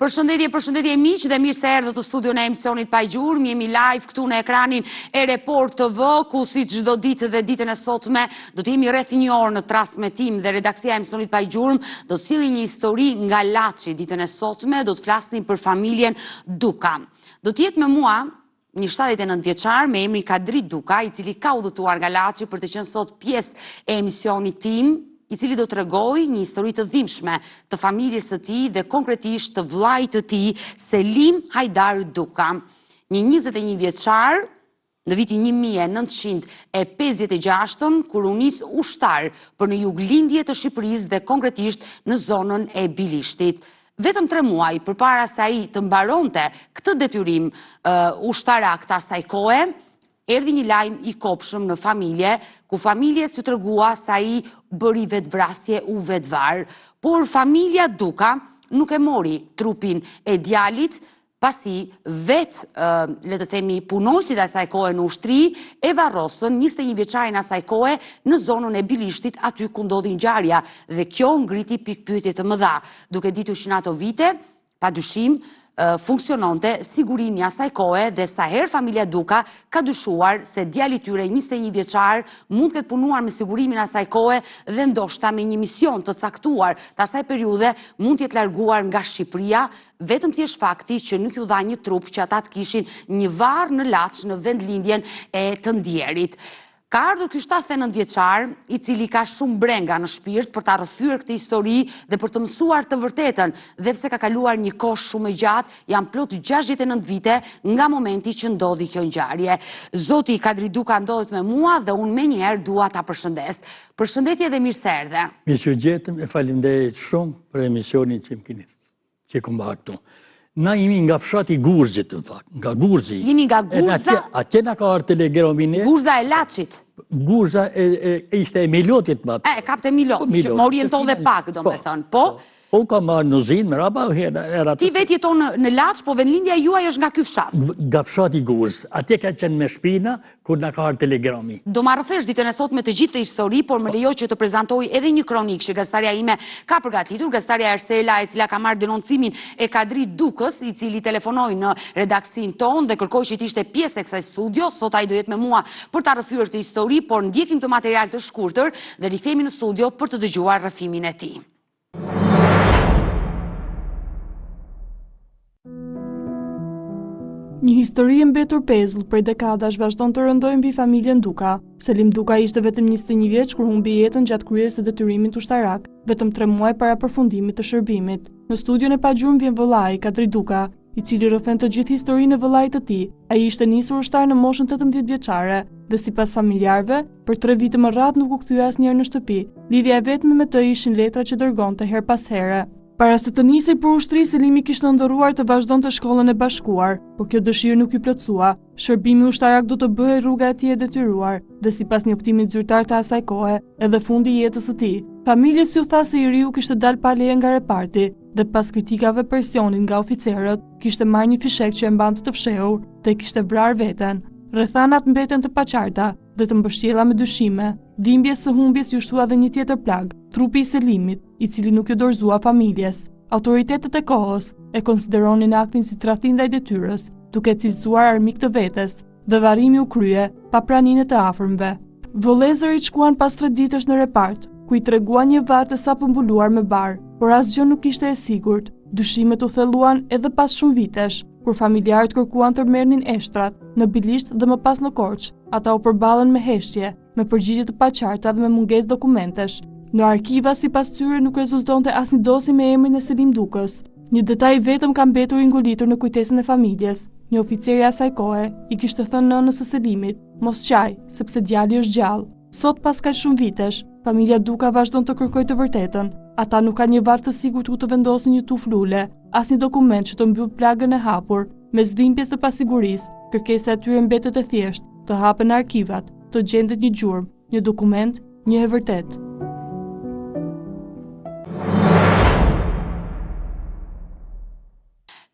Përshëndetje, përshëndetje miq dhe mirë se erdhët në studion e emisionit Pa Gjurmë. Jemi live këtu në ekranin e Report TV, ku si çdo ditë dhe ditën e sotme do të jemi rreth një orë në transmetim dhe redaksia e emisionit Pa Gjurmë do të sjellë një histori nga Laçi ditën e sotme, do të flasim për familjen Duka. Do të jetë me mua një 79 vjeçar me emrin Kadri Duka, i cili ka udhëtuar nga Laçi për të qenë sot pjesë e emisionit tim, i cili do të tregojë një histori të dhimbshme të familjes së tij dhe konkretisht të vëllait të tij, Selim Hajdar Duka. Një 21 vjeçar në vitin 1956-ën, kur u nis ushtar për në juglindje të Shqipërisë dhe konkretisht në zonën e Bilishtit. Vetëm tre muaj përpara se ai të mbaronte këtë detyrim ushtarak të asaj kohe, erdhi një lajm i kobshëm në familje, ku familjes iu tregua se ai bëri vetëvrasje, u vetëvar. Por familja Duka nuk e mori trupin e djalit, pasi vetë, le të themi, punonjësit e asaj kohe në ushtri, e varrosën 21 vjeçarin e asaj kohe në zonën e Bilishtit, aty ku ndodhi ngjarja, dhe kjo ngriti pikëpyetje të mëdha, duke ditur që në ato vite, pa dyshim, funksiononte sigurimi i asaj kohe dhe sa herë familja Duka ka dyshuar se djali i tyre 21 vjeçar mund të ketë punuar me sigurimin e asaj kohe dhe ndoshta me një mision të caktuar të asaj periudhe mund të jetë larguar nga Shqipëria Vetëm thjesht fakti që nuk iu dha një trup që ata të kishin një varr në Laç në vendlindjen e të ndjerit. Ka ardhur ky 79 vjeçar, i cili ka shumë brenga në shpirt për ta rrëfyer këtë histori dhe për të mësuar të vërtetën, dhe pse ka kaluar një kohë shumë e gjatë, janë plot 69 vite nga momenti që ndodhi kjo ngjarje. Zoti Kadri Duka ndodhet me mua dhe unë menjëherë dua ta përshëndes. Përshëndetje dhe mirë se erdhe. Mirë se ju gjetëm e faleminderit shumë për emisionin që më keni që kom ba këtu. Na jemi nga fshati Gurzit, në fakt, nga Gurzi. Jeni nga Gurza? Atje na ka ardhë telegrami ne. Gurza e Laçit? Gurza e, ishte e Milotit, ma. E, kapte Milot, po, Milot, më orienton dhe pak, do me po, thënë, po? Po, po ka marrë në zinë, më raba, era Ti vetë jeton në Laç, po vendlindja juaj është nga ky fshat? Nga fshati Gurz. Atje ka qenë me shpina, kur na ka ardhë telegrami. Do ma rrëfesh ditën e sotme të gjithë këtë histori, por më lejo që të prezantoj edhe një kronikë që gazetarja ime ka përgatitur, gazetarja Ersela e cila ka marrë denoncimin e Kadri Dukës, i cili telefonoi në redaksinë tonë dhe kërkoi që të ishte pjesë e kësaj studio, sot ai do jetë me mua për ta rrëfyer këtë histori, por ndjekim këtë material të shkurtër dhe rikthehemi në studio për të dëgjuar rrëfimin e tij. Një histori e mbetur pezull prej dekadash vazhdon të rëndojë mbi familjen Duka. Selim Duka ishte vetëm 21 vjeç kur humbi jetën gjatë kryerjes së detyrimit ushtarak, vetëm 3 muaj para përfundimit të shërbimit. Në studion e Pa Gjurmë vjen vëllai, Kadri Duka, i cili rrëfen të gjithë historinë e vëllait të tij. Ai ishte nisur ushtar në moshën 18 vjeçare dhe sipas familjarëve, për 3 vite me radhë nuk u kthye asnjëherë në shtëpi. Lidhja e vetme me të ishin letrat që dërgonte herë pas here. Para se të nisej për ushtri, Selimi kishte ëndërruar të vazhdonte shkollën e bashkuar, por kjo dëshirë nuk iu plotësua. Shërbimi ushtarak do të bëhej rruga e tij e detyruar dhe sipas njoftimit zyrtar të asaj kohe, edhe fundi i jetës së tij. Familjes iu tha se i riu kishte dalë pa leje nga reparti dhe pas kritikave presionit nga oficerët, kishte marrë një fishek që e mbante të fshehur dhe kishte vrarë veten. Rrethanat mbeten të paqarta dhe të mbështjella me dyshime. Dhimbjes së humbjes iu shtua dhe një tjetër plagë, trupi i Selimit, i cili nuk iu dorëzua familjes. Autoritetet e kohës e konsideronin aktin si tradhti ndaj detyrës, duke e cilësuar armik të vetes, dhe varrimi u krye pa praninë e të afërmve. Vëllezërit shkuan pas tre ditësh në repart, ku i treguan një varr të sapo mbuluar me bar, por asgjë nuk ishte e sigurt. Dyshimet u thelluan edhe pas shumë vitesh, kur familjarët kërkuan të merrnin eshtrat në Bilisht dhe më pas në Korçë. Ata u përballën me heshtje, me përgjigje të paqarta dhe me mungesë dokumentesh. Në arkiva sipas tyre nuk rezultonte asnjë dosje me emrin e Selim Dukës. Një detaj i vetëm ka mbetur i ngulitur në kujtesën e familjes. Një oficer i asaj kohe i kishte thënë nënës së Selimit, mos qaj, sepse djali është gjallë. Sot pas kaq shumë vitesh, familja Duka vazhdon të kërkojë të vërtetën. Ata nuk kanë një varr të sigurt ku të vendosin një tufë lule, as një dokument që të mbyllë plagën e hapur. Mes dhimbjes dhe pasigurisë, kërkesa e tyre mbetet e thjeshtë, të hapen arkivat, të gjendet një gjurmë, një dokument, një e vërtetë.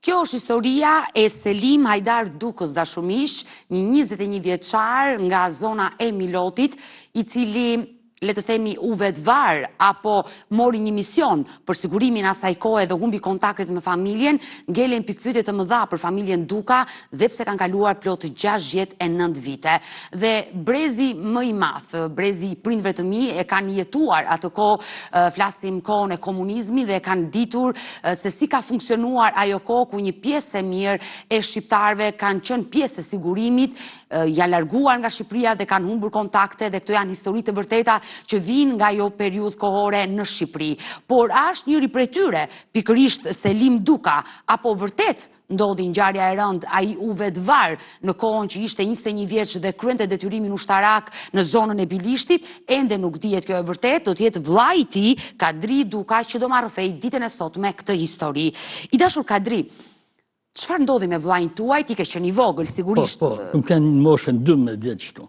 Kjo është historia e Selim Hajdar Dukës dashur miq, një 21 vjeçar nga zona e Milotit, i cili. le të themi u vetëvar apo mori një mision për sigurimin asaj kohe dhe humbi kontaktet me familjen, ngelen pikëpyetje të mëdha për familjen Duka dhe pse kanë kaluar plot 69 vite. Dhe brezi më i madh, brezi i prindve të mi e kanë jetuar atë kohë, flasim kohën e komunizmit dhe e kanë ditur se si ka funksionuar ajo kohë ku një pjesë e mirë e shqiptarëve kanë qenë pjesë e sigurimit janë larguar nga Shqipëria dhe kanë humbur kontakte dhe këto janë histori të vërteta që vijnë nga ajo periudhë kohore në Shqipëri. Por a është njëri prej tyre, pikërisht Selim Duka, apo vërtet ndodhi ngjarja e rëndë, ai u vetëvar në kohën që ishte 21 vjeç dhe kryente detyrimin ushtarak në zonën e Bilishtit, ende nuk dihet kjo e vërtetë, do të jetë vëllai i tij, Kadri Duka, që do ma rrëfejë ditën e sotme këtë histori. I dashur Kadri, Çfarë ndodhi me vëllain tuaj? Ti ke qenë i vogël, sigurisht. Po, po, kam qenë në moshën 12 vjeç këtu.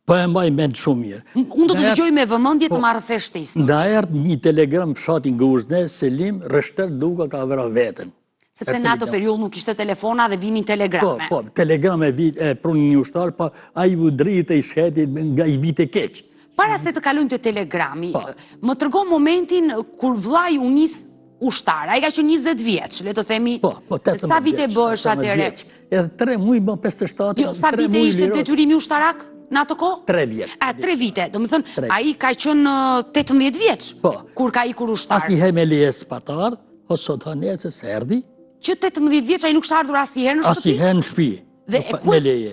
Po e mbaj mend shumë mirë. Unë do të dëgjoj me vëmendje të po, ma rrëfesh këtë histori. Na erdh një telegram fshatin Gurzne, Selim, Rreshter Duka ka vra veten. Sepse në atë periudhë nuk kishte telefona dhe vinin telegrame. Po, po, telegrame e prunin një ushtar, pa po, ai u dridhte i shkreti nga i vite keq. Para se të kalojmë te telegrami, po. më trego momentin kur vëllai u nis ushtar. Ai ka qenë 20 vjeç, le të themi. Po, po, 18 Sa vite bëhesh atëherë? Edhe 3 muaj bë 57. Jo, sa vite ishte detyrimi ushtarak në atë kohë? 3 vjet. A 3 vite, domethënë ai ka qenë 18 vjeç. Po. Kur ka ikur ushtar. Asnjëherë me leje s'pat ardh, o sot ha nesër s'erdhi. Që 18 vjeç ai nuk është ardhur asnjëherë në shtëpi? Asnjëherë në shtëpi. Dhe ku,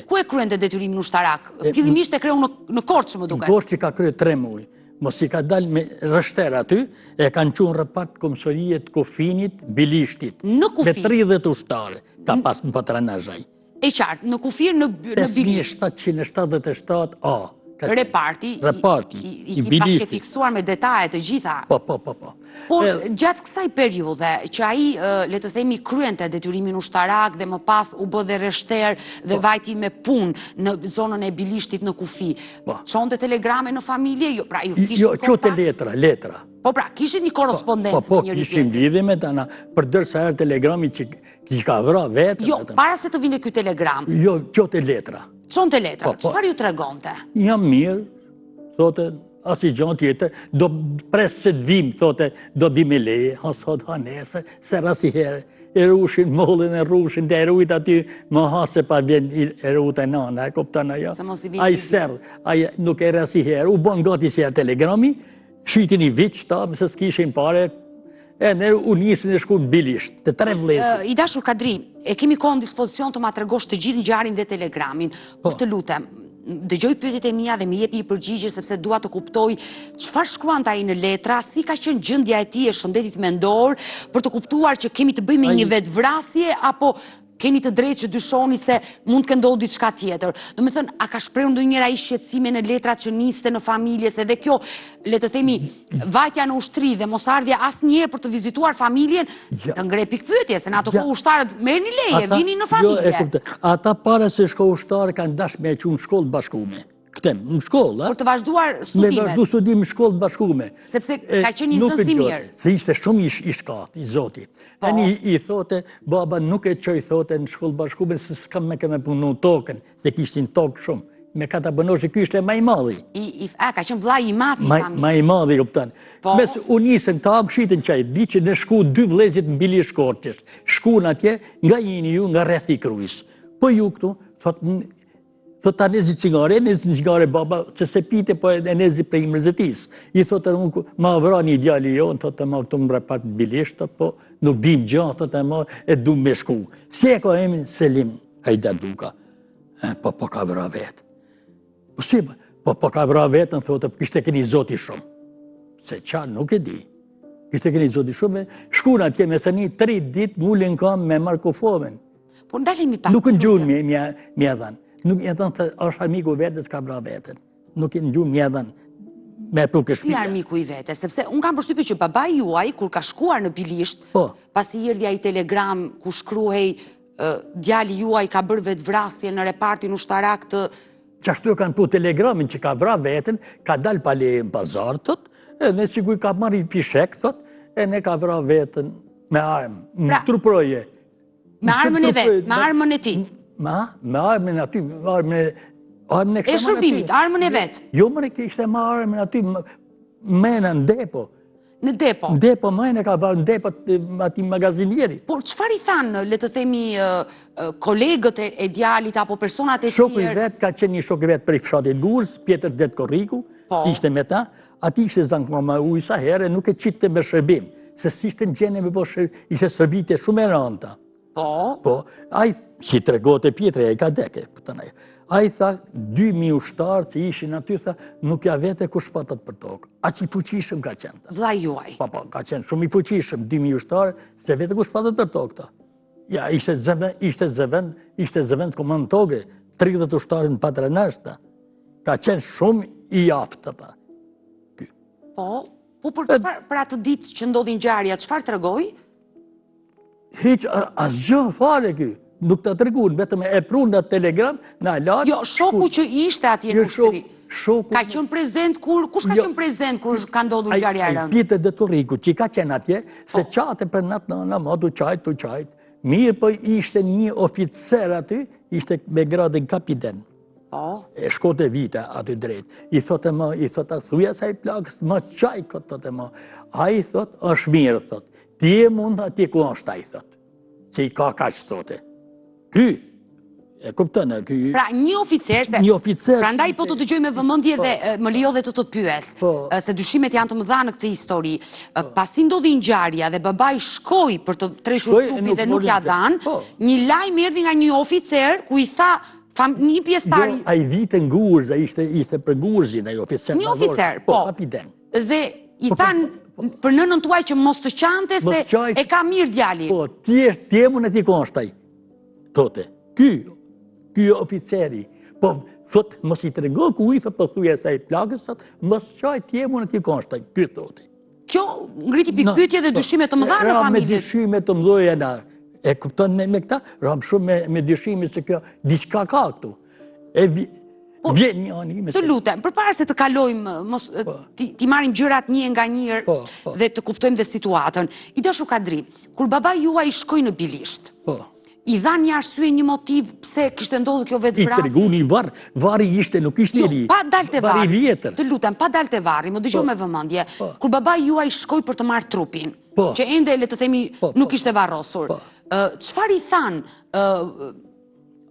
ku e kryente detyrimin ushtarak? Fillimisht e kreu në, në Korçë, më duket. Në Korçë që ka krye 3 muaj. Masi ka dalë me rreshter aty, e kanë çu në repart komisarie të kufinit Bilishtit. Në kufi? Me 30 ushtarë, ka pas në patronazh ai. E qartë, në kufir në, në Bilisht. 5777 A. Reparti, reparti i, i, i, i paske fiksuar me detaje të gjitha. Po, po, po, po. Por gjatë kësaj periudhe që ai le të themi kryente detyrimin ushtarak dhe më pas u bë dhe rreshter dhe po. vajti me punë në zonën e Bilishtit në kufi. Po. Çonte telegrame në familje, jo, pra ju kishit jo, çonte letra, letra. Po pra, kishit një korrespondencë po, po, me njëri tjetrin. Po, kishim lidhje me ta, na, përderisa erdh telegrami që që ka vra veten. Jo, para se të vinte ky telegram. Jo, çonte letra. Çonte letra. Po, po. Çfarë ju tregonte? Jam mirë, thote, Asnjë gja tjetër, do pres që të vim, thote, do vim me leje, ha sot, ha nesër, s'erdh asnjëherë, e rushin, mollin e rushin, dhe e rujt aty, më ha se pa vjen e rujt e nana, e kupton ajo. Ai s'erdh, ai nuk erdh asnjëherë, u bon gati si telegrami, shitën një viç, ta, mëse s'kishin pare, e ne u nisën e shku në Bilisht, të tre vllezër. I dashur Kadri, e kemi kohën në dispozicion të ma tregosh të gjithë ngjarjen dhe telegramin, po. por të lutem, dëgjoj pyetjet e mia dhe më jep një përgjigje sepse dua të kuptoj çfarë shkruante ai në letra, si ka qenë gjendja e tij e shëndetit mendor, për të kuptuar që kemi të bëjmë me një vetëvrasje apo keni të drejtë që dyshoni se mund të ketë ndodhur diçka tjetër. Domethënë, a ka shprehur ndonjëherë ai shqetësime në letrat që niste në familje, se dhe kjo, le të themi, vajtja në ushtri dhe mosardhja asnjëherë për të vizituar familjen, të ngre pikëpyetje, se në atë kohë ushtarët merrnin leje, vinin në jo, familje. Jo, Ata para se shko ushtarë kanë dash me e çu në shkollë bashkume. Këtem, në shkollë, a? Për të vazhduar studimet. Me vazhdu studim në shkollë bashkume. Sepse ka qenë një nxënës i mirë. Se ishte shumë i, i shkathët, i zoti. Po. Ani i thote, baba nuk e çoj thote në shkollë bashkume, se s'kam me kë me punu tokën, se kishin tokë shumë. Me ka ta bënoshi, ky ishte ma i madhi. I, i, a, ka qenë vllai i madh i familjes. Ma i madhi, kupton. Po. Mes u nisën ta, më shitën qaj, viçin e shku dy vllezit në Bilisht Korçës. Shkun atje, nga jeni ju, nga rrethi i Krujës. Po ju këtu, thot, Thot ta nezi cigare, nezi cigare baba, që s'e pite, po e nezi prej mërzitisë. I thotë edhe unë, ma vra një djali jonë, thotë ma këtu në repart Bilisht, po nuk dim gja, thotë ma e du me shku. Si e ka emrin Selim Hajdar Duka? E, po, po ka vra vetë. Po si, po, po ka vra vetën, thotë, po kishte qenë i zoti shumë. Se ça, nuk e di. Kishte qenë i zoti shumë, shkun atje me së një, tri ditë, ngulin kam me marrë kufomën. Po ndalemi pak. Nuk ngjunë me me me e dhënë. Nuk e dhënë se është armiku i vetes ka vra veten. Nuk e ngjunë me e dhënë me pru ke shpia. Si armiku i vetes, sepse unë kam përshtypjen që babai juaj kur ka shkuar në Bilisht, po. pasi erdhi ai telegram ku shkruhej djali juaj ka bërë vetëvrasje në repartin ushtarak të Qashtu e kanë pru telegramin që ka vra veten, ka dal pa leje në pazar, thot, e ne sikur ka marrë një fishek, thot, e ne ka vra veten me armë, në pra, truproje. Me armën e vet, me armën e tij. Ma, me armën aty, me armën e... Armën e E shërbimit, armën e vet. Jo, more kishte marrë armën aty, mrena në depo. Në depo? Në depo, mrena ka varë në depo atij magazinieri. Por, çfarë i thanë, le të themi, kolegët e djalit apo personat e tjerë? Shoku i vet, ka qenë një shok i vet prej fshatit Gurz, Pjetër Dedë Korriku, po. si ishte me ta, aty ishte zanë këma me ujë sa herë, nuk e qitte me shërbim, se s'ishte në gjendje me bo shërbim, ishte stërvitje shumë e rëndë. Po. Po, ai, si tregote Pjetri, ai ka deke, po të nej. Ai tha, 2.000 ushtarë që ishin aty, tha, nuk ja vete kush shpatat për tokë. Aq i fuqishëm ka qenë. Vllai juaj. Po, po, ka qenë shumë i fuqishëm, 2.000 ushtarë, s'e vete kush shpatat për tokë, tha. Ja, ishte zëvend, ishte zëvend, ishte zëvend komandant toge, 30 ushtarë në patronazh, tha. Ka qenë shumë i aftë, tha. Po, po për, për atë ditë që ndodhi ngjarja, çfarë tregoi? Hiç, asgjë fare ky. Nuk ta tregun, vetëm e prun në telegram, në alarm. Jo, shoku që ishte atje në jo, ushtri. Shoku... Ka qenë prezent kur, kush ka jo. qenë prezent kur ka ndodhur ngjarja e rëndë? Ai Pjetër Dedë Korriku, që ka qenë atje, se po. qate për natë në në ma, tu qajt, tu qajt. Mirë, po ishte një oficer aty, ishte me gradën kapiten. Po. E shkote vite aty drejt. I thote më, i thote, thuja asaj plakës, mos qaj kot, thote më. Ai thot, është mirë, thot. Ti e mund atje ku është ai, thot. Se i ka kaq, thote. Ky, e kupton, e ky... Pra, një oficer, se... Një oficer... Prandaj po të dëgjoj me vëmendje po. dhe më lejo dhe të të pyes, po. se dyshimet janë të mëdha në këtë histori. Po. Pasi ndodhi ngjarja dhe babai shkoi për të treshur trupin dhe nuk ja dhanë, po. një lajm erdhi nga një oficer ku i tha një pjesëtari... Jo, ai vite në Gurz, ai ishte, ishte për Gurzin, ai oficer. Një oficer, po. Po, kapiten. Dhe i po, thanë po, po. për nënën tuaj që mos të qante se e ka mirë djali. Po, ti e ti e mund atje ku është ai. Thote, ky, ky oficeri. Po, thot, mos i trego kujt, thot, po thuj asaj plakës, thot, mos qaj ti e mund atje ku është ai, ky thote. Kjo ngriti pikëpyetje dhe po, dyshime të mëdha në familje. Me dyshime të mëdha na. E kupton me, me këta, ram shumë me, me dyshime se kjo diçka ka këtu. E vi, po, vjen një ani me Të lutem, përpara se të kalojmë, mos po. t'i, t'i marrim gjërat një nga një po, po. dhe të kuptojmë dhe situatën. I dashur Kadri, kur babai juaj shkoi në Bilisht. Po. I dhanë një arsye, një motiv pse kishte ndodhur kjo vetëvrasje? I tregun i varr, varri ishte, nuk ishte i jo, ri. Pa dalë te varri. Varri i vjetër. Të lutem, pa dalë te varri, më dëgjo po. me vëmendje. Po. Kur babai juaj shkoi për të marrë trupin, po. që ende le të themi po, po. nuk ishte varrosur. Po. Çfarë i thanë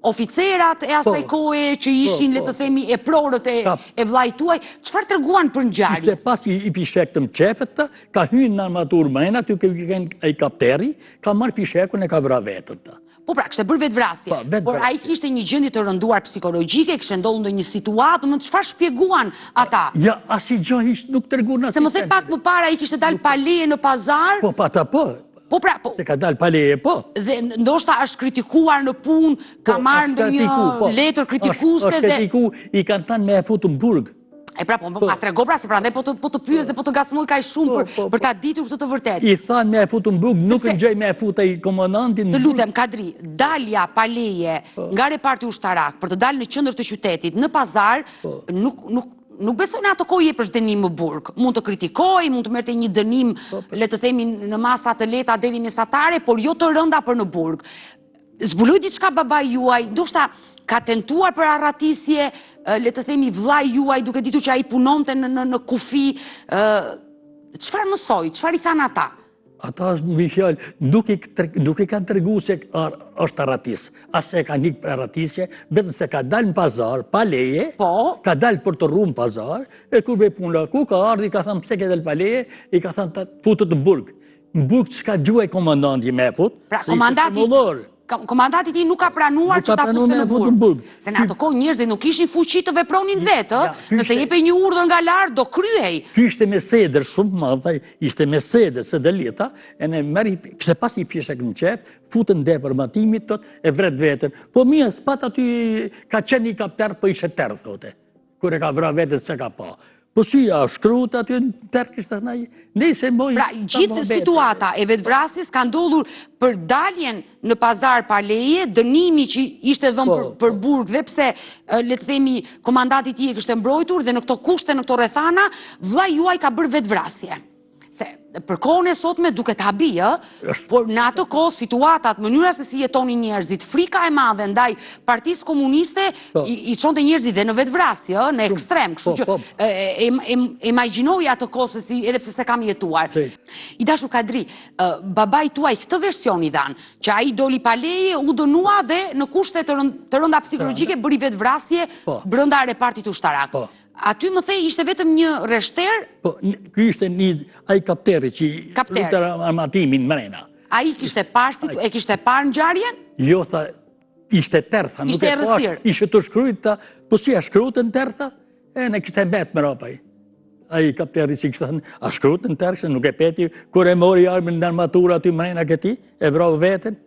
oficerat e asaj po. kohe që ishin, le të themi, eprorët e, e vllait tuaj, çfarë treguan për ngjarjen? Ishte pas i, i fishekët në qefët, ka hynë në armaturë mrena, aty ka qenë ai kapteri, Ka marrë fishekun e ka vra veten ta. Po pra, kishte bërë vetëvrasje. Po, vetëvrasje. Por ai kishte një gjendje të rënduar psikologjike, kishte ndodhur ndonjë situatë, më çfarë shpjeguan ata? Ja, asnjë gjë hiç nuk treguan asnjë. Se më the pak më parë ai kishte dalë pa leje në pazar? Po, pa ta po. Po pra, po. Se ka dalë pa leje, po. Dhe ndoshta është kritikuar në punë, ka po, marrë ndonjë po. letër kritikuese dhe është kritiku, i kanë thënë me e fut në burg. E pra, po, po, a trego pra, se prandaj po të, po të pyes dhe po të ngacmoj kaq shumë po, për, po, për ta ditur këtë të vërtetë. I thanë me e fut në burg, nuk e ngjoj me e fut ai komandantin. Të lutem, Kadri, dalja pa leje nga reparti ushtarak për të dalë në qendër të qytetit, në pazar, nuk, nuk, nuk besoj në atë kohë jepej dënim me burg. Mund të kritikohej, mund të merrte një dënim, le të themi në masa të lehta deri mesatare, por jo të rënda për në burg. Zbuloi diçka babai juaj, ndoshta ka tentuar për arratisje, le të themi vllai juaj, duke ditur që ai punonte në në në kufi, ë çfarë mësoi, çfarë i thanë ata? Ata është me fjalë, nuk i, nuk i kanë tregu se është arratis, as se ka nikë për arratisje, vetëm se ka dalë në pazar, pa leje, po. ka dalë për të rru në pazar, e kur be puna, ku ka ardhë, i ka thënë pse ke dalë pa leje, i ka thënë të futet në burg. Në burg s'ka gjuaj komandanti me e fut, pra, se ishte shembullor. Komandanti i tij nuk ka pranuar që ta fuste në burg. Se në atë kohë njerëzit nuk kishin fuqi të vepronin vetë, ë? Nëse jepej një urdhër nga lart, do kryhej. Ky ishte me sedër shumë të madh, ishte me sedër, sedërlita, e ne merr, kishte pas një fishek në qefë, futet në depo armatimit, thot, e vret veten. Po mirë, s'pat aty, ka qenë një kapter, po ishte terr, thote. Kur e ka vra veten s'e ka pa. Po si, a shkrut aty në terr kishte thënë ai, nejse moj... Pra, gjithë situata e vetëvrasjes ka ndodhur për daljen në pazar pa leje, dënimi që ishte dhënë po, për, për po. burg dhe pse, le të themi, komandanti i tij e kishte mbrojtur dhe në këto kushte, në këto rrethana, vllai juaj ka bërë vetëvrasje. Se për kohën e sotme duket habi, ë? Por në atë kohë situatat, mënyra se si jetonin njerëzit, frika e madhe ndaj Partisë Komuniste po. i, i çonte njerëzit dhe në vetëvrasje, ë, në ekstrem, kështu po, që po. e, e, e, imagjinoj atë kohë se si edhe pse s'e kam jetuar. I dashur Kadri, babait tuaj këtë version i dhanë, që ai doli pa leje, u dënua dhe në kushte të rënda psikologjike bëri vetëvrasje brenda repartit ushtarak. Aty më the ishte vetëm një rreshter? Po, ky ishte një, ai kapteri që rujte armatimin mrena. Ai kishte parë, si, e kishte parë ngjarjen? Jo, tha, ishte terr, tha, nuk e pashë, ishte tu shkrujt, tha, po si a shkrujt në terr, tha, e në kishte mbet mrapa ai. Ai kapteri si kishte thënë, a shkrujt në terr, se nuk e pe ti, kur e mori armën në armatura aty mrena këtij, e vrau veten.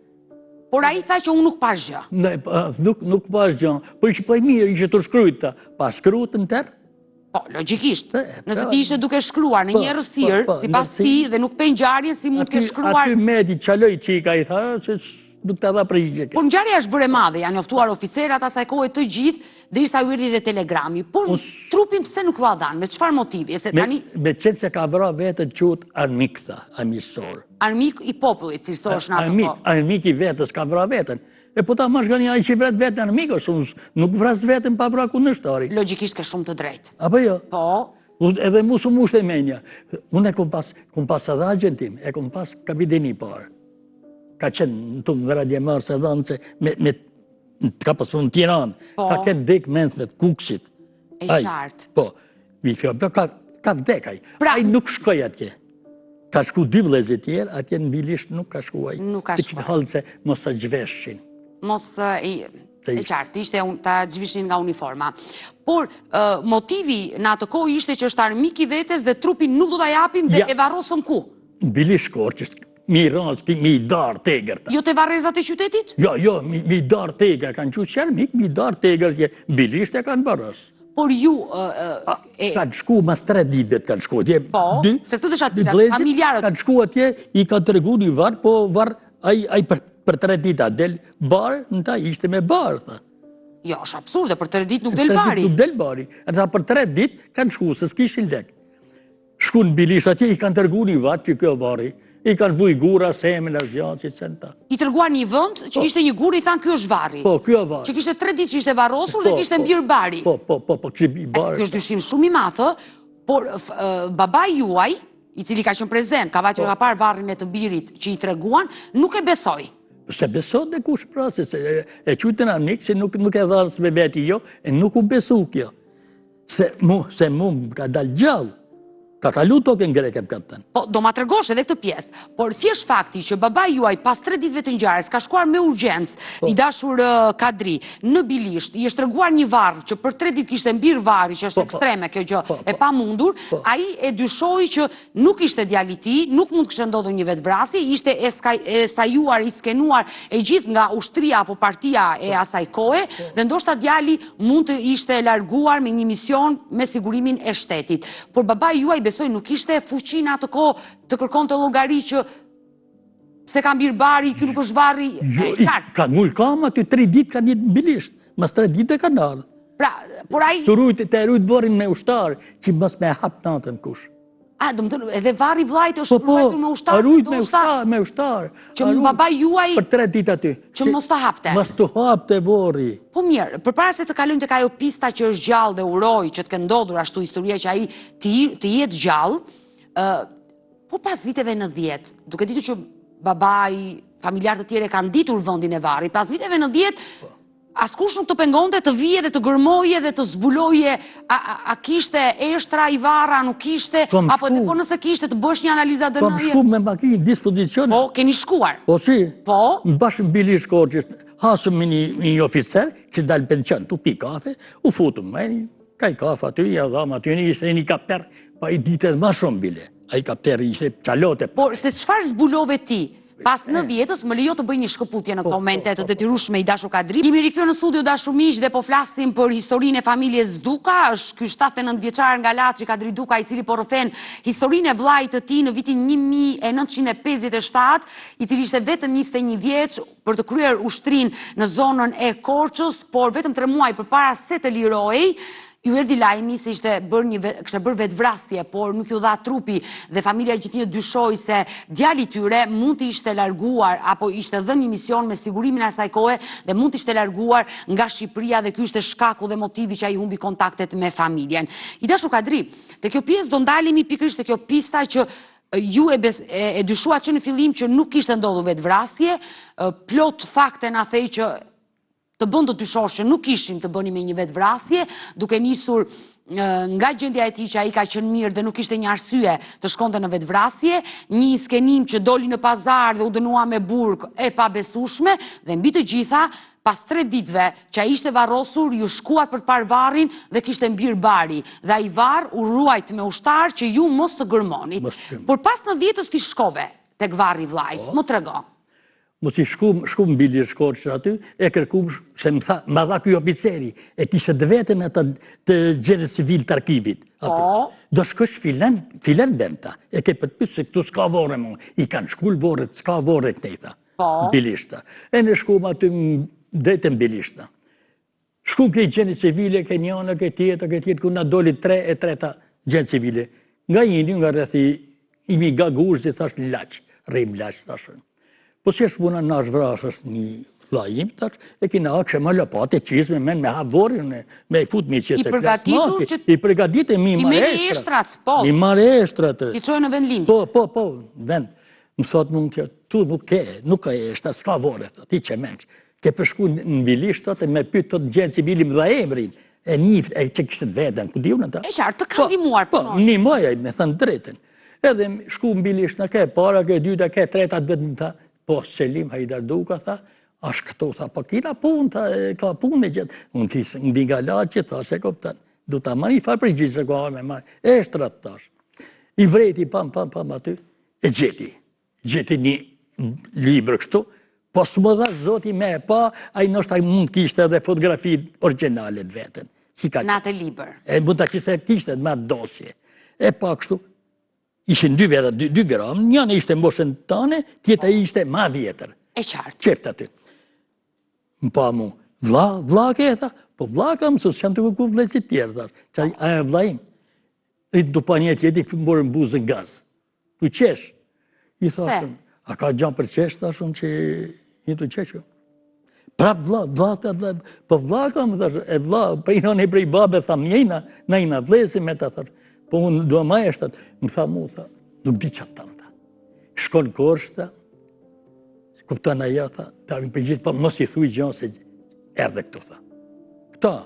Por ai tha që unë nuk pashë gjë. Ne, nuk, nuk pashë gjë. Po ishe po i mirë, ishe tu shkrujt, tha. Pa shkrujt në terr? Po, logjikisht. Nëse ti ishe duke shkruar në po, një errësirë, po, po, sipas tij, dhe nuk pe ngjarjen, si mund të kesh shkruar... Aty meti çaloj çika, i tha, se nuk ta dha përgjigje. Por ngjarja është bërë e madhe, janë njoftuar oficerat asaj kohe të gjithë, derisa u erdhi dhe telegrami. Por trupin pse nuk ua dhanë, me çfarë motivi? Se tani... Me, meqenëse se ka vra veten quhet armik, tha, armiqësor. Armik i popullit, cilësohesh në atë kohë. Armik i vetes, ka vra veten. E po ta mash nga një ai që vret veten armik, ose nuk vras veten pa vra kundërshtari. Logjikisht ke shumë të drejtë. Apo jo? Po. Edhe mu s'u mushte menja. Unë e kom pas, kom pas edhe axhën tim, e kom pas kapiten i parë. Ka qenë në të më vera djemarë se dhanë se me, me ka pas në Tiranë, po. ka kenë degë mensme të Kukësit. E qartë. Po, mi fjallë, po, ka, ka vdek ai. Pra, ai nuk shkoi atje. Ka shku dy vëllezërit tjerë, atje në Bilisht nuk ka shku ai. Nuk ka shku. Se kishte hall se mos e zhveshin. Mos i... E qartë, ishte ta zhvishin nga uniforma. Por, motivi në atë kohë ishte që është armik i vetes dhe trupin nuk do ta japim dhe e varrosën ku? Në Bilisht Korçës, mi rëndë, mi darë të egër. Jo te varrezat e qytetit? Jo, jo, mi darë të egër, kanë qu që armik, mi darë të egër, që Bilisht e kanë varros. Por ju... Kanë shku, mas tre ditëve kanë shku, atje, po, dy, se këtë desha të familjarët... Kanë shku atje, i kanë tregu një varr, po varr, ai, ai për, për tre ditë, a del bar, në ta ishte me bar, tha. Jo, është absurde, për tre ditë nuk del bari. Nuk del bari. Tha, për tre ditë kanë shku, se s'kishin lek. Shku në Bilisht atje, i kanë tregu një varr që kjo varri. I kanë vuj gura, semin, asgja, që sen ta. I treguan një vend që po. ishte një gur, i thanë ky është varri. Po, ky është varri. Që kishte tre ditë që ishte varrosur dhe po, kishte po. mbirë bari. Po, po, po, po, kishte mbirë bari. Ky është dyshim shumë i madh, por babai juaj, i cili ka qenë prezent, ka vajtur ka parë varrin e të birit që i treguan, nuk e besoi. S'e beson dhe kush pra, se e qujtën armik, se nuk, nuk e dha me veti jo, e nuk u besu kjo. Se mu, se mu më ka dalë gjallë. Ka kalu tokën greke më ka thënë. Po, do ma tregosh edhe këtë pjesë. Por thjesht fakti që babai juaj pas tre ditëve të ngjarjes ka shkuar me urgjencë, po. i dashur Kadri, në Bilisht, i është treguar një varr që për tre ditë kishte mbirë bari, që është po, po. ekstreme kjo gjë, po, e pamundur, ai e dyshoi që Nuk ishte djali i tij, nuk mund të kishte ndodhur një vetëvrasje, ishte e e sajuar, i skenuar e gjithë nga ushtria apo partia e asaj kohe dhe ndoshta djali mund të ishte larguar me një mision me sigurimin e shtetit. Por babai juaj besoj nuk kishte fuqi në atë kohë të kërkonte llogari që pse ka mbirë bari, ky nuk është varri, jo, e qartë. Ka ngul kamë aty tri ditë ka nejt në Bilisht, mas tre ditë e kanë ardhë. Pra, por ai... Të rujtë, të rujtë vorrin me ushtarë, që mos me hap natën kush. A, domethënë, edhe varri i vllait është po, po, ruajtur me ushtarë? Rujt me ushtarë, me ushtarë. Që më babai juaj... Për tre ditë aty. Që mos të hapte. Mos të hapte vorri. Po mirë, përpara se të kalojmë tek ajo pista që është gjallë dhe uroj, që të ketë ndodhur ashtu historia që ai të jetë gjallë, po pas viteve 90, duke ditur që babai, familjarë të tjerë e kanë ditur vendin e varrit, pas viteve 90, po. Askush nuk të pengonte të vije dhe të gërmoje dhe të zbuloje a, a, a kishte eshtra ai varr, a nuk kishte, apo edhe po nëse kishte të bësh një analizë ADN-je. Kom shku me makinë dispozicion. Po, keni shkuar. Po si? Po. Bash në Bilisht Korçës, hasëm me një, një oficer që dalë pension, tu pi kafe, u futëm, me një, kaj kafe aty, ja dhamë aty, një ishte një kapter, pa i ditë edhe ma shumë bile. Ai kapter ishte çalote. Por, se çfarë zbulove ti? Pas nëntëdhjetës, më lejo të bëj një shkëputje në këto po, momente po, të po, detyrueshme i dashur Kadri. Jemi rikthyer në studio dashur miq dhe po flasim për historinë e familjes Duka, është ky 79 vjeçar nga Laçi Kadri Duka i cili po rrëfen historinë e vëllait të tij në vitin 1957, i cili ishte vetëm 21 vjeç për të kryer ushtrinë në zonën e Korçës, por vetëm 3 muaj përpara se të lirohej, Ju erdhi lajmi se ishte bërë një kishte bërë vetëvrasje, por nuk iu dha trupi dhe familja gjithnjë dyshoi se djali i tyre mund të ishte larguar apo ishte dhënë një mision me sigurimin e asaj kohe dhe mund të ishte larguar nga Shqipëria dhe ky ishte shkaku dhe motivi që ai humbi kontaktet me familjen. I dashur Kadri, te kjo pjesë do ndalemi pikërisht te kjo pista që ju e, e, e dyshuat që në fillim që nuk kishte ndodhur vetëvrasje, plot fakte na the që të bën të dyshosh që nuk kishim të bënim me një vetëvrasje, duke nisur nga gjendja e tij që ai ka qenë mirë dhe nuk kishte një arsye të shkonte në vetëvrasje, një inskenim që doli në pazar dhe u dënua me burg e pabesueshme dhe mbi të gjitha pas tre ditëve që ai ishte varrosur, ju shkuat për të parë varrin dhe kishte mbirë bari dhe ai varr u ruajt me ushtarë që ju mos të gërmonit. Por pas nëntëdhjetës ti shkove tek varri i vllait, po. më trego. Mos i shkum, shkum në Bilisht Korçë aty, e kërkum, se më tha, më dha ky oficeri, e kishte të vetën atë të gjendjes civile të arkivit. Aty. Po. Do shkosh filan, filan vend tha, e ke për të pytë se këtu s'ka vorre mo, i kanë shkul vorret, s'ka vorre këtej tha, po. në Bilisht tha. E ne shkum aty drejt në Bilisht tha. Shkum ke gjendje civile, ke njëna, ke tjetra, ke tjetra, ku na doli tre e treta gjendje civile. Nga njëni, nga rrethi imi Gagurzi, thash në Laç, rrim Laç, thash. Po si është puna, na është vrasë, është një vlla im, thash, e kina akshë me lopate, çizme, men me hap vorrin, me, me i fut me qese I përgatitur që... I përgatitur, mi marrë eshtrat. Po. Mi marrë eshtrat. T'i çojë në vendlindje. Po, po, po, vend. Më thotë mund që tu nuk ke, nuk ka eshtra, s'ka vorre, ti që menç. Ke për shku në Bilisht, thotë, me pyet thotë gjendje civile më dha emrin, e njif, e që kishte të vetën, ku di unë ata. E qartë, të ka po, ndihmuar po. Po, ndihmoi ai, me thënë drejtën. Edhe shku në Bilisht, në ke para, ke dyta, ke treta, të vetëm tha, po Selim Hajdar Duka, tha, ashtë këtu, tha, po kina punë, tha, ka punë me gjithë. Unë thi, në nga Laçi, tha, se kupton. Do ta marr një farë përgjigje se ka me marrë. Eshtrat, thash. I vrejti, pam, pam, pam, aty, e gjeti. Gjeti një libër kështu, po s'më dha zoti me e pa, ai ndoshta mund kishte edhe fotografi origjinale të vetën. Si ka Në atë libër. E mund ta kishte, kishte me atë dosje. E pa kështu, ishin dy veta, dy, dy gra, njëna ishte moshën tane, tjetra po. ishte ma vjetër. E qartë. Qeftë aty. Më pa mu, vla, vla ke, tha, po vla kam, se s'jam të kërku vllezit tjerë, tha, që a e vlla im. I të pa një tjeti, morën buzën gaz. Tu qesh. I thashëm, a ka gja për qesh, thashëm që një tu qesh. Prap vla, vla, të vla, po vla kam, thashëm, e vla, prej nëne prej babe, tha mjena, na jena vllezër me ta, thashëm, po unë dua ma eshtrat, më tha mu, tha, nuk di ça t'tham, tha. Shkon Korçë, tha, kupton ajo, tha, ta më përgjigjet, po mos i thuj gja se erdhe këtu, tha. Këta,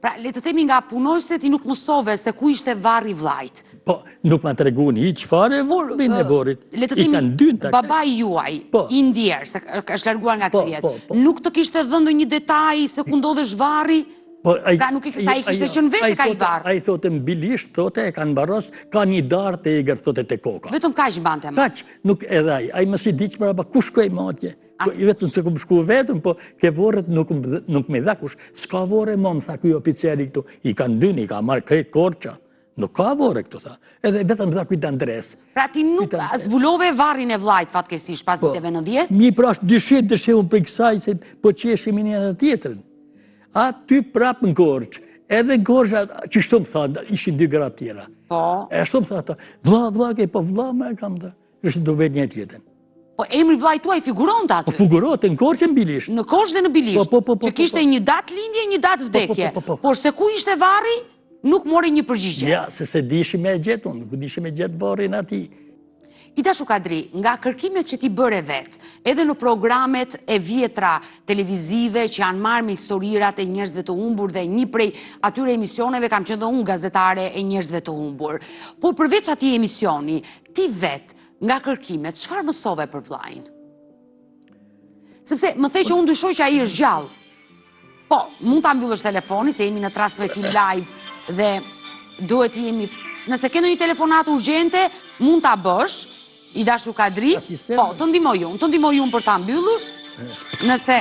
Pra, le të themi nga punonjëset ti nuk mësove se ku ishte varri i vllait. Po, nuk ma tregun hiç fare vorrin e vorrit. Le të themi, babai juaj, po. i ndjerë, se është larguar nga po, kjo jetë, po, nuk të kishte dhënë ndonjë detaj se ku ndodhesh varri? Po, ai, pra nuk e sa ai kishte qenë vetë tek ai varr. Ai thotë në Bilisht, thotë e kanë varros, ka një darë të egër thotë te koka. Vetëm kaq mbante mend. Kaq, nuk edhe ai. Ai mos i diç prapa ku shkoi më atje. Po, i vetëm se kum shku vetëm, po ke vorret nuk, nuk me dha kush. S'ka vorre mo, më tha ky oficeri këtu. I kanë dynë, i ka marrë krejt Korça. Nuk ka vorre këtu, tha. Edhe vetëm dha kujt adresë. Pra ti nuk zbulove varrin e vllait fatkeqësisht pas po, viteve 90? Mi pra është dyshim, dyshim unë për kësaj se po qeshim njëra tjetrën. Aty prapë në Korçë. Edhe në Korçë, qështu më tha, ishin dy gra tjera. Po. E ashtu më tha ata, vlla, vlla, ke, po vlla më e kam, tha. Ishin të vetë një tjetër. Po emri vllait tuaj figuronte aty. Po figuronte në Korçë në Bilisht. Në Korçë dhe në Bilisht. Po, po, po, po, që kishte një datë lindje, një datë vdekje. Po, po, po, po, Por se ku ishte varri, nuk mori një përgjigje. Ja, se s'e dishim me e gjetë unë, nuk dishim me gjetë varrin atij. I dashur Kadri, nga kërkimet që ti bëre vetë, edhe në programet e vjetra televizive që janë marrë me historirat e njerëzve të humbur dhe një prej atyre emisioneve kam qenë dhe unë gazetare e njerëzve të humbur. Por përveç atij emisioni, ti vetë, Nga kërkimet, çfarë mësove për vllain? Sepse më the që unë dyshoj që ai është gjallë. Po, mund ta mbyllësh telefonin se jemi në transmetim live dhe duhet të jemi Nëse ke ndonjë telefonatë urgjente, mund ta bësh, i dashur Kadri. Po, të ndihmoj unë, të ndihmoj unë për ta mbyllur. Nëse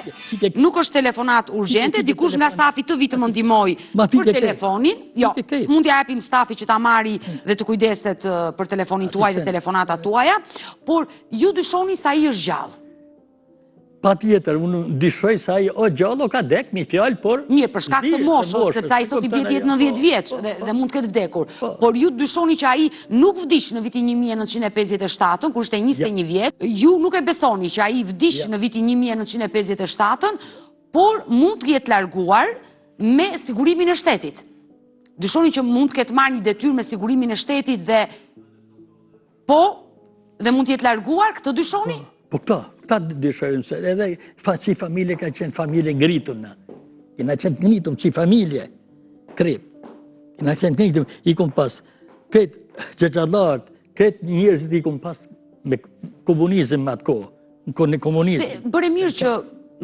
nuk është telefonatë urgjente, dikush nga stafi të vijë të më ndihmojë për telefonin. Jo, mund t'ia japim stafit që ta marri dhe të kujdeset për telefonin tuaj dhe telefonatat tuaja, por ju dyshoni se ai është gjallë. Patjetër, unë dyshoj se ai o gjallë o ka dek, me fjalë, por... Mirë, për shkak të moshës, sepse ai sot i bie të jetë 90 vjeç po, dhe, po. dhe mund të ketë vdekur. Po. Por ju dyshoni që ai nuk vdiq në vitin 1957, kur ishte 21 vjeç, ju nuk e besoni që ai vdiq në vitin 1957, por mund të jetë larguar me sigurimin e shtetit. Dyshoni që mund të ketë marrë një detyrë me sigurimin e shtetit dhe Po, dhe mund të jetë larguar, këtë dyshoni? Po, po këta, këta dyshojnë se edhe fa, si familje ka qenë familje ngritun na. Kena qenë të ngritun si familje, krejt. Kena qenë të ngritun, i kom pas, krejt xhaxhallarët, krejt njerëzit i kom pas me komunizëm me atë kohë. Në komunizëm. Bëre mirë që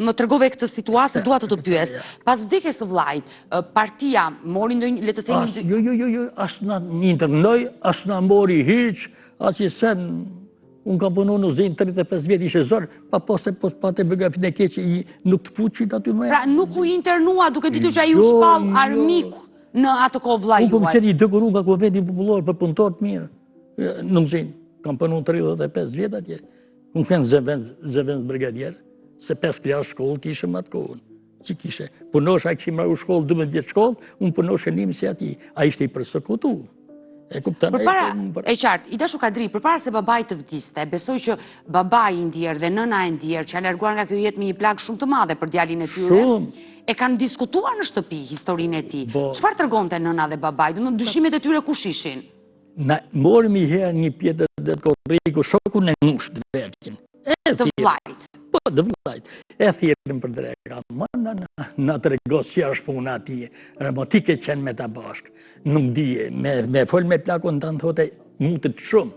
më tregove këtë situatë, se dua të të pyes. Pas vdekjes së vllait, partia mori ndonjë, le të themi... Jo, jo, jo, jo, as na internoi, as na mori hiç, as i sen, unë kam punu në uzinë 35 vjet, ishe zor, pa pose, po pate biografinë e keqe, nuk të futshin aty më. Pra, nuk u internua duke ditur që ai u jo, shpall jo. armik në atë kohë vllai juaj. Unë kom qenë i dekoru nga kuvendi popullor për punëtor të mirë, në uzinë, kam punu 35 vjet atje. Unë kenë zëvendës, zëvendës brigadier, se 5 klasë shkollë kishëm atë kohën. Që kishe? Punosh, ai kishte maru shkollë, 12 vjet shkollë, unë punosh e njëmë si ati. Ai ishte i përsekutu. E kupton? Përpara, e qartë, i dashur Kadri, përpara se babai të vdiste, besoj që babai i ndjerë dhe nëna e ndjerë, që janë larguar nga kjo jetë me një plagë shumë të madhe për djalin e tyre, shumë. e kanë diskutuar në shtëpi historinë e tij. Po. Çfarë tregonte nëna dhe babai? Domethënë dyshimet e tyre kush ishin? Na morëm një herë një pjetë dhe të korriku, shokun e ngushtë të vetin. Të vllait. Po, të vllait. E thirrëm për dreka. Ma na, na, na trego si është puna atje. Remo ti ke qenë me ta bashkë. Nuk dije, me, me fol me plakun të në thote, mutet shumë.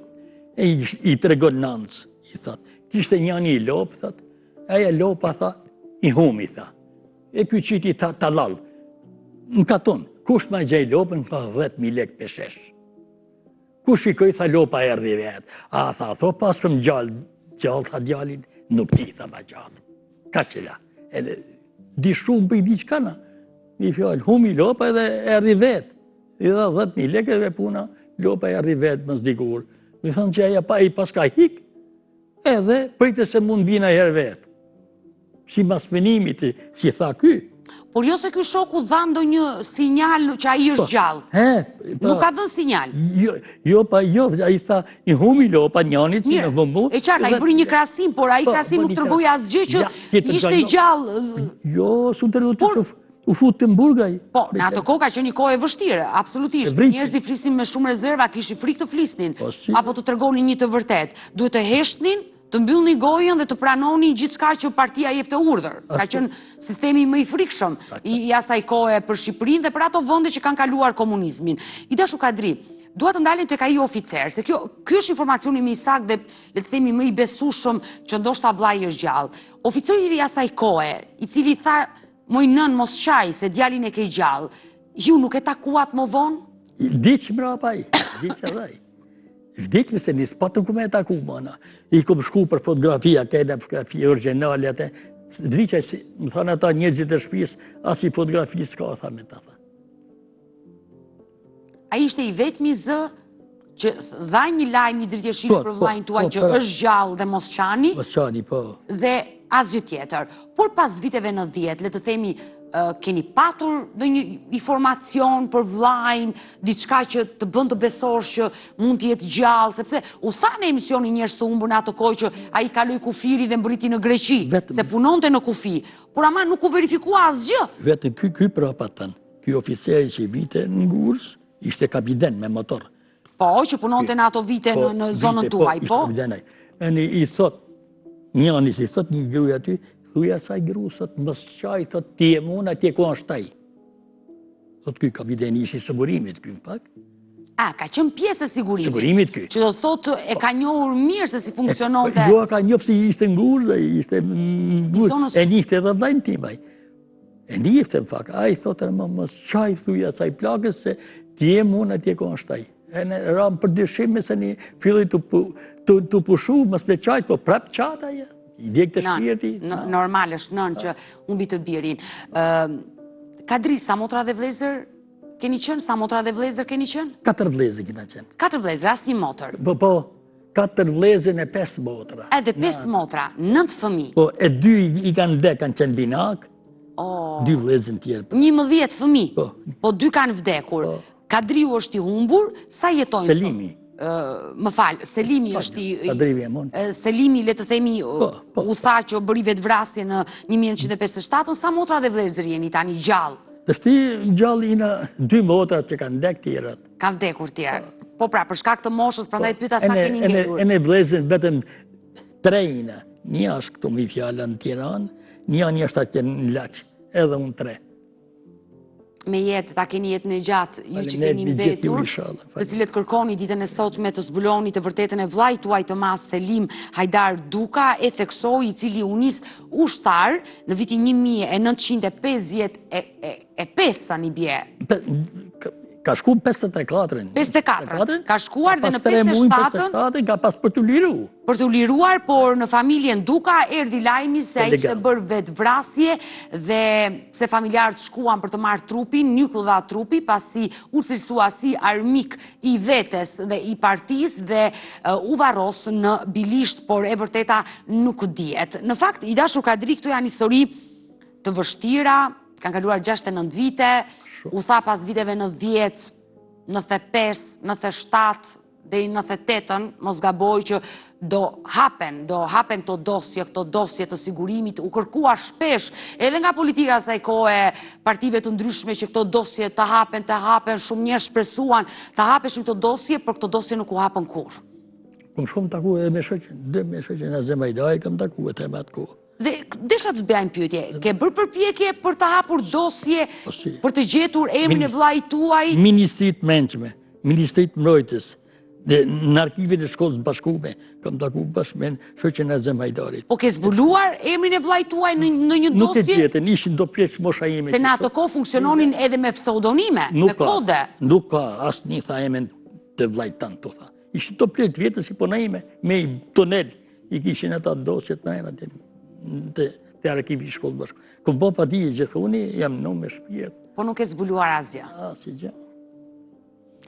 E i, i tregon nanës, i thot. Kishte njani një lopë, thot. Ajo lopa, tha, i humi, tha. E ky qiti tha tallall. Në katun, kush ma gjej lopën, ka 10.000 lek peshesh. Kush i këj, tha lopa erdhi vetë. A, tha, tho paskëm gjallë, gjallë, tha djalin, nuk di, tha ma gjallë. Kaq e la. Edhe, di shumë për i di që kana. Një fjalë, humi lopa edhe erdhi vetë. I dha 10.000 lekë edhe puna, lopa erdhi vetë, mos dikur. Mi thënë që aja pa, i paska hik, edhe pritet se mund vijë najherë vetë. Sipas menimit, si tha ky. Por jo se ky shoku dha ndonjë sinjal që ai është po, gjallë. He, po, nuk ka dhënë sinjal. Jo, jo, pa, jo, ai tha, i humi lopa njanit, si në vëmbu. E qartë, ai bëri një krahasim, por ai po, krahasim nuk tregoi asgjë që ishte gjallë. Jo, s'u të rrëtë, u fut në burg ai. Po, në atë kohë ka qenë një kohë e vështirë, absolutisht. Njerëzit flisnin me shumë rezerva, kishin frikë të flisnin, po, apo të tregonin një të vërtetë. Duhet të heshtnin, të mbyllnin gojën dhe të pranonin gjithçka që partia jepte urdhër. Ka qenë sistemi më i frikshëm i asaj kohe për Shqipërinë dhe për ato vende që kanë kaluar komunizmin. I dashur Kadri, dua të ndalem tek ai oficer, se kjo ky është informacioni më i saktë dhe le të themi më i besueshëm që ndoshta vllai është gjallë. Oficeri i asaj kohe, i cili tha moj nënë mos qaj se djalin e ke gjallë, ju nuk e takuat më vonë? Vdiq mbrapa ai, vdiq edhe ai. Vdiq më se nis pa të ku me e taku më na. I kom shku për fotografia, kena fotografi origjinale atë. Vdiq ai, më thanë ata njerëzit e shtëpisë, asnjë fotografi s'ka tha me ta tha. Ai ishte i vetmi zë që dha një lajm një dritë jeshile po, për po, vëllain tuaj po, që është gjallë dhe mos qani. Mos qani, po. Dhe asgjë tjetër. Por pas viteve 90, le të themi, keni patur ndonjë informacion për vllain, diçka që të bën të besosh që mund të jetë gjallë, sepse u tha në emisionin Njerëz të humbur në atë kohë që ai kaloi kufirin dhe mbërriti në Greqi, se punonte në kufi, por ama nuk u verifikua asgjë. Vetëm ky ky prapa tën, ky oficeri që vite në Gurz, ishte kapiten me motor. Po, që punonte në ato vite po, në zonën po, tuaj, po? Po, ishte kapiten. I thot, njani si thot një gruj aty, thuj asaj grus, thot, mos qaj, thot, ti e mund, atje ku është ai. Thot, ky kapiteni ish i sigurimit, ky në fakt. A, ka qenë pjesë e sigurimit. Sigurimit ky. Që do thot, e ka njohur mirë se si funksiononte. Jo, e ka njohur si ishte në Gurz, ishte në Gurz. E njihte edhe vllain tim ai. E njihte në fakt, ai thotë më mos qaj thuj asaj plakës se ti e mund atje ku është ai. E ne ramë për dyshim se një filloi të, të, të pushu, mos me qajt, po prap qat ai. I djegte shpirti. Normal është nënë që humbi të birin. Kadri, sa motra dhe vllezër keni qenë? Sa motra dhe vllezër keni qenë? Katër vllezër kena qenë. Katër vllezër, asnjë motër? Po, po. Katër vllezën e pesë motra. Edhe pesë motra, nëntë fëmi. Po, e dy i kanë vdek, kanë qenë binak, dy vllezën tjerë. 11 fëmi, po. po dy kanë vdekur. Po. Kadriu është i humbur, sa jetojnë? Selimi. Më fal, Selimi është i... Kadriu e mon. Selimi, le të themi, po, po. u tha që bëri vetëvrasje në 1957, sa motra dhe vllezër jeni tani gjallë? Tashti gjallë jena dy motra që kanë vdek tjerat. Kanë vdekur tjerë. Po pra, për shkak të moshës, prandaj po, pyeta sa keni ngelur. Ene vllezën vetëm tre jena. Një është këtu me fjala në Tiranë, një një është atje në Laç, edhe unë tre. Me jetë, ta keni jetën e gjatë, ju që keni mbetur, të cilët kërkoni ditën e sotme të zbuloni të vërtetën e vllait tuaj të madh Selim Hajdar Duka, e theksoj i cili u nis ushtar në vitin 1955, sa i bie. Ka shku në 54-ën. 54-ën. Ka shkuar dhe në 57-ën. 57-ën ka pas për t'u liru. Për t'u liruar, por në familjen Duka erdhi lajmi se ai kishte bërë vetëvrasje dhe se familjarët shkuan për të marrë trupin, nuk u dha trupi, pasi u cilësua si armik i vetes dhe i partisë dhe u varros në Bilisht, por e vërteta nuk dihet. Në fakt, i dashur Kadri, këto janë histori të vështira, Kanë kaluar 69 vite, u tha pas viteve 90, 95, 97, deri në 98-ën, mos gaboj që do hapen, do hapen këto dosje, këto dosje të sigurimit, u kërkua shpesh edhe nga politika e asaj kohe, partive të ndryshme që këto dosje të hapen, të hapen, shumë njerëz shpresuan të hapeshin këto dosje, por këto dosje nuk u hapën kurrë. Kom shku taku edhe me shoqin, dhe me shoqin Azem Hajdarin, kam taku e të me atë kohë. Dhe desha të të bëja një pyetje, ke bërë përpjekje për të hapur dosje, po për të gjetur emrin e vllait tuaj? Ministri të Brendshme, Ministri të Mbrojtjes, në arkivin e shkollës bashkume, kam taku bashkë me shoqin Azem Hajdarit. Po ke zbuluar emrin e vllait tuaj në një dosje? Nuk e gjetën, ishin do pleq mosha ime. Se në atë kohë funksiononin edhe me pseudonime, me kode. Nuk ka, asnjë tha emën të vllait tënd, të tha. Ishin do pleq të vjetër si puna ime, me i tunel, I kishin ata dosjet në ena të, te arkivi i shkollës bashkume. Kom bo padi e gjithuni, jam në me shpirt. Po nuk ke zbuluar asgjë? Asgjë.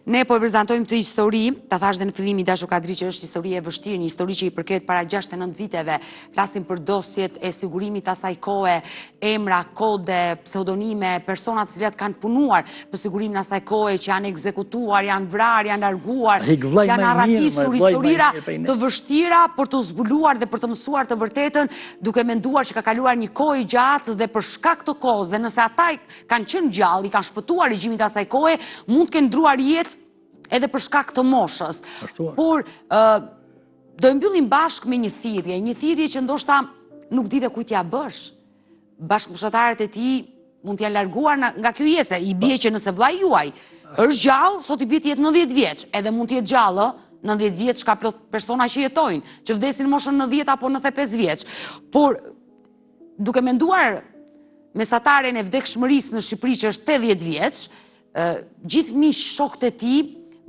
Ne po e prezantojmë këtë histori, ta thashë dhe në fillim i dashur Kadri që është histori e vështirë, një histori që i përket para 69 viteve, flasim për dosjet e sigurimit të asaj kohe, emra, kode, pseudonime, persona të cilat kanë punuar për sigurimin e asaj kohe që janë ekzekutuar, janë vrarë, janë larguar, janë arratisur, historira të vështira për të zbuluar dhe për të mësuar të vërtetën, duke menduar që ka kaluar një kohë e gjatë dhe për shkak të kohës dhe nëse ata kanë qenë gjallë, i kanë shpëtuar regjimit të asaj kohe, mund të kenë ndërruar jetë edhe për shkak të moshës. Por, do e mbyllim bashkë me një thirrje, një thirrje që ndoshta nuk di dhe kujt t'ia bësh. Bashkëmoshatarët e tij mund të jenë larguar nga kjo jetë, se i bie që nëse vllai juaj është gjallë, sot i bie të jetë 90 vjeç, edhe mund të jetë gjallë, 90 vjeç ka plot persona që jetojnë, që vdesin në moshën 90 apo 95 vjeç. Por duke menduar mesataren e vdekshmërisë në Shqipëri që është 80 vjeç, gjithë miqtë shokët e tij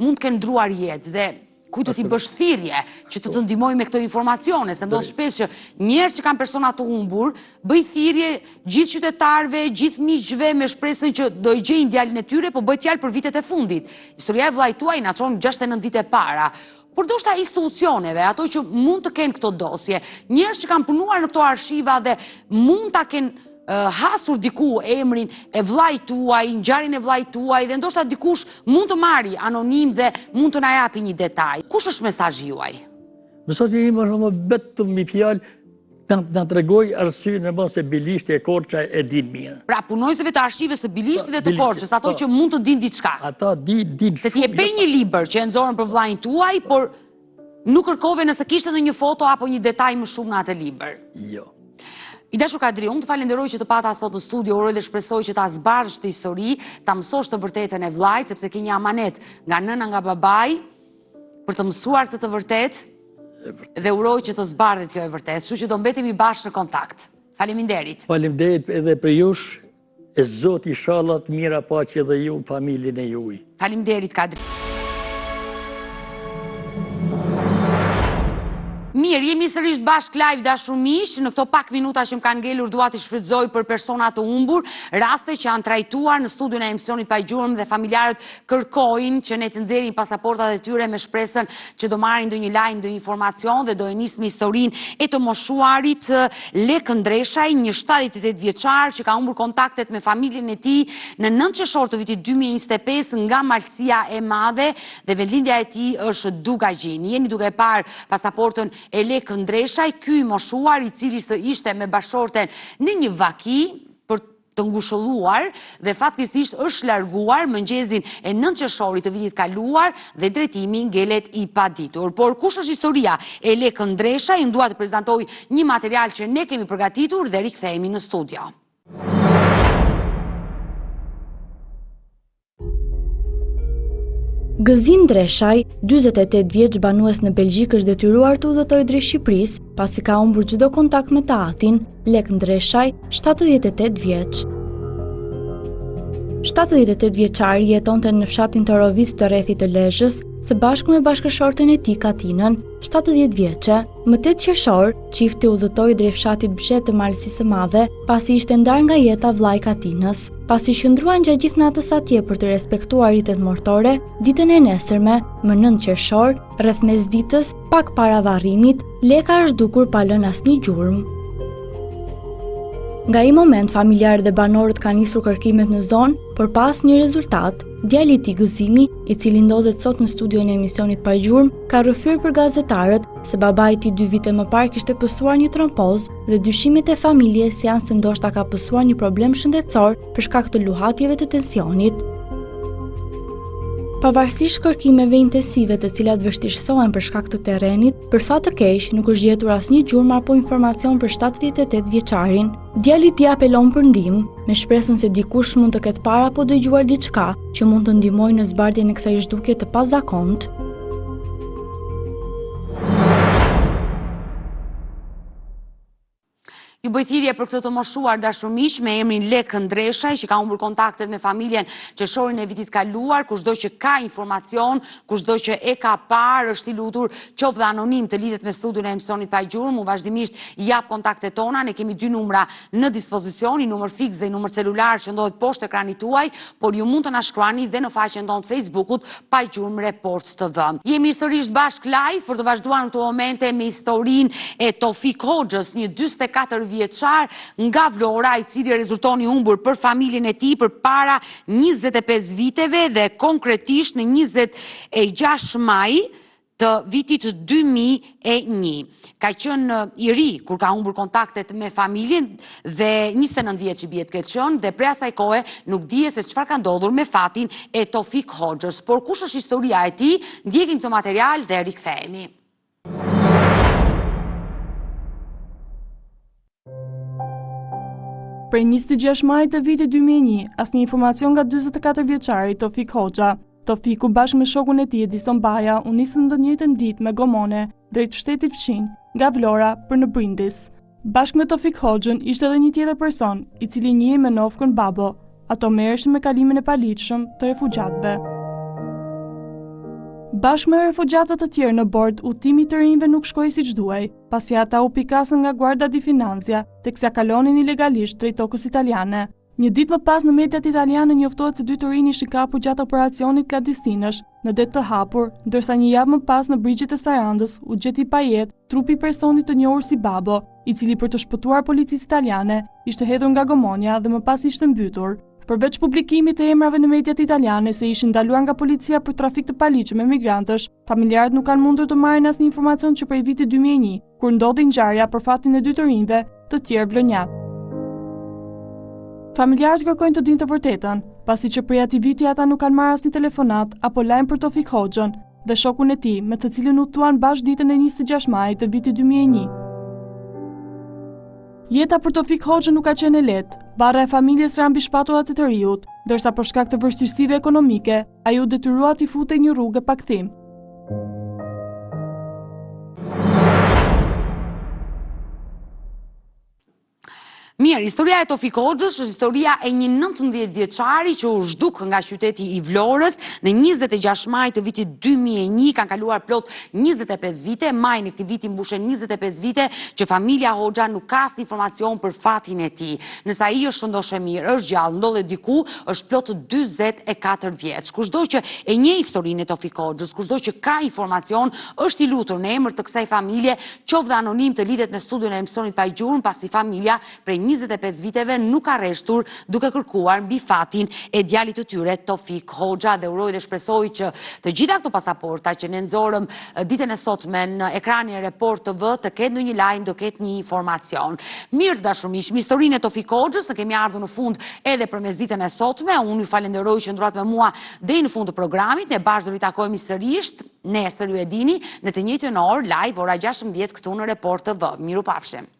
mund të kenë ndërruar jetë dhe kujt do t'i bësh thirrje që të të ndihmojë me këto informacione, se ndodh shpesh që njerëz që kanë persona të humbur, bëjnë thirrje gjithë qytetarëve, gjithë miqve me shpresën që do e gjejnë djalin e tyre, po bëhet fjalë për vitet e fundit. Historia e vllait tuaj na çon 69 vite para. Por ndoshta institucioneve, ato që mund të kenë këto dosje, njerëz që kanë punuar në këto arshiva dhe mund ta kenë hasur diku emrin e vllait tuaj, ngjarjen e vllait tuaj dhe ndoshta dikush mund të marri anonim dhe mund të na japi një detaj. Kush është mesazhi juaj? Mesazhi im është vetëm një fjalë të na tregojë arsyen e mos e Bilishti e Korça e din mirë. Pra punonjësve të arshivës të Bilishtit dhe të Korçës, ato po. që mund të dinë diçka. Ata di din. Se ti e pe një libër që e nxorën për vllain tuaj, por Nuk kërkove nëse kishte ndonjë foto apo një detaj më shumë në atë libër. Jo. I dashur Kadri, unë të falenderoj që të pata sot në studio, uroj dhe shpresoj që ta zbardhësh këtë histori, ta mësosh të vërtetën e vllait, sepse ke një amanet nga nëna nga babai për të mësuar këtë të vërtetë dhe uroj që të zbardhet kjo e vërtetë, kështu që do mbetemi bashkë në kontakt. Faleminderit. Faleminderit edhe për jush. E Zoti ishalla të mira paçi edhe ju familjen e juj. Faleminderit Kadri. Mirë, jemi sërish bashkë live dashur miq, në këto pak minuta që më kanë ngelur dua t'i shfrytëzoj për persona të humbur, raste që janë trajtuar në studion e emisionit Pa Gjurmë dhe familjarët kërkojnë që ne të nxjerrim pasaportat e tyre me shpresën që do marrin ndonjë lajm, ndonjë informacion dhe do e nis me historinë e të moshuarit Lekë Ndreshaj, një 78 vjeçar që ka humbur kontaktet me familjen e tij në 9 qershor të vitit 2025 nga Malësia e Madhe dhe vendlindja e tij është Dukagjin. Jeni duke parë pasaportën e Lekë Ndreshaj, ky i moshuar i cili së ishte me bashkëshorten në një vaki për të ngushëlluar dhe fatkeqësisht është larguar mëngjesin e 9 qershorit të vitit kaluar dhe drejtimi ngelet i paditur. Por kush është historia e Lekë Ndreshaj, unë dua të prezantoj një material që ne kemi përgatitur dhe rikthehemi në studio. Gëzim Ndreshaj, 48 vjeç banues në Belgjikë është detyruar të udhëtojë drejt Shqipërisë, pasi ka humbur çdo kontakt me të atin, Lek Ndreshaj, 78 vjeç. 78 vjeçari jetonte në fshatin Torovicë të rrethit të Lezhës, së bashku me bashkëshorten e tij Katinën, 70 vjeçe. Më 8 qershor, çifti udhëtoi drejt fshatit Bzhe të Malësisë së Madhe, pasi ishte ndarë nga jeta vëllai i Katinës. Pasi qëndruan gjatë gjithë natës atje për të respektuar ritet mortore, ditën e nesërme, më 9 qershor, rreth mesditës, pak para varrimit, Leka është zhdukur pa lënë asnjë gjurmë. Nga ai moment, familjarët dhe banorët kanë nisur kërkimet në zonë, por pa asnjë rezultat. Djali i tij Gëzimi, i cili ndodhet sot në studion e emisionit Pa Gjurmë, ka rrëfyer për gazetarët se babai i tij dy vite më parë kishte pësuar një trombozë dhe dyshimet e familjes janë se ndoshta ka pësuar një problem shëndetësor për shkak të luhatjeve të tensionit. Pavarësisht kërkimeve intensive të cilat vështirësohen për shkak të terrenit, për fat të keq nuk është gjetur asnjë gjurmë apo informacion për 78 vjeçarin. Djali i tij apelon për ndihmë, me shpresën se dikush mund të ketë parë apo dëgjuar diçka që mund të ndihmojë në zbardhjen e kësaj zhdukje të pazakontë. Ju bëj thirrje për këtë të moshuar dashur miq me emrin Lekë Ndreshaj që ka humbur kontaktet me familjen qershorin e vitit kaluar, kushdo që ka informacion, kushdo që e ka parë, është i lutur qoftë dhe anonim të lidhet me studion e emisionit Pa Gjurmë, unë vazhdimisht jap kontaktet tona, ne kemi dy numra në dispozicion, një numër fiks dhe një numër celular që ndodhet poshtë ekranit tuaj, por ju mund të na shkruani dhe në faqen tonë të Facebookut Pa Gjurmë Report TV. Jemi sërish bashkë live për të vazhduar në këto momente me historinë e Tofik Hoxhës, një 44 vjeçar nga Vlora, i cili rezulton i humbur për familjen e tij përpara 25 viteve dhe konkretisht në 26 maj të vitit 2001. Ka qenë i ri kur ka humbur kontaktet me familjen dhe 29 vjeç i bie të ketë qenë dhe prej asaj kohe nuk dihet se çfarë ka ndodhur me fatin e Tofik Hoxhës. Por kush është historia e tij? Ndjekim këtë material dhe rikthehemi. Prej 26 majit të vitit 2001, asnjë informacion nga 44 vjeçari Tofik Hoxha. Tofiku bashkë me shokun e tij Edison Baja u nisën në të njëjtën ditë me gomone drejt shtetit fqinj, nga Vlora për në Brindis. Bashkë me Tofik Hoxhën ishte edhe një tjetër person, i cili njihej me nofkën Babo. Ato merreshin me kalimin e paligjshëm të refugjatëve. Bashkë me refugjatët të tjerë në bord, udhëtimi i të rinjve nuk shkoi siç duhej. pasi ata u pikasën nga Guarda di Finanza, teksa kalonin ilegalisht drejt tokës italiane. Një ditë më pas në mediat italiane njoftohet se dy të rinj ishin kapur gjatë operacionit klandestinësh në det të hapur, ndërsa një javë më pas në brigjet e Sarandës u gjet i pajetë trupi i personit të njohur si Babo, i cili për t'i shpëtuar policisë italiane ishte hedhur nga gomonia dhe më pas ishte mbytur. Përveç publikimit të emrave në mediat italiane se ishin ndaluar nga policia për trafik të paligjshëm emigrantësh, Familjarët nuk kanë mundur të marrin asnjë informacion që prej vitit 2001, kur ndodhi ngjarja për fatin e dy të rinjve të tjerë vlonjatë. Familjarët kërkojnë të dinë të vërtetën, pasi që prej atij viti ata nuk kanë marrë asnjë telefonatë apo lajm për Tofik Hoxhën dhe shokun e tij, me të cilin udhëtuan bashkë ditën e 26 majit të vitit 2001. Jeta për Tofik Hoxhën nuk ka qenë e lehtë. Barra e familjes ra mbi shpatullat e të riut, ndërsa për shkak të vështirësive ekonomike, ai u detyrua t'i futej një rruge pa kthim. Mirë. Mirë, historia e Tofik Hoxhës është historia e një 19 vjeçari që u zhduk nga qyteti i Vlorës në 26 maj të vitit 2001, kanë kaluar plot 25 vite, majin e këtij viti mbushen 25 vite që familja Hoxha nuk ka asnjë informacion për fatin e tij. Nëse ai është shëndoshë e mirë, është gjallë, ndodhet diku, është plot 44 vjeç. Kushdo që e njeh historinë e Tofik Hoxhës, kushdo që ka informacion, është i lutur në emër të kësaj familje qoftë dhe anonim të lidhet me studion e emisionit Pa Gjurmë, pasi familja prej 25 viteve nuk ka reshtur duke kërkuar mbi fatin e djalit të tyre Tofik Hoxha dhe uroj dhe shpresoj që të gjitha këto pasaporta që ne nxorëm ditën e sotme në ekranin e Report TV të ketë ndonjë lajm, do ketë një informacion. Mirë të dashur miq, me historinë e Tofik Hoxhës ne kemi ardhur në fund edhe për mesditën e sotme. Unë ju falenderoj që qëndruat me mua deri në fund të programit. Ne bashkë do ritakohemi sërish Nesër ju e dini, në të njëjtën orë, live, ora 16 këtu në Report TV. Mirupafshim.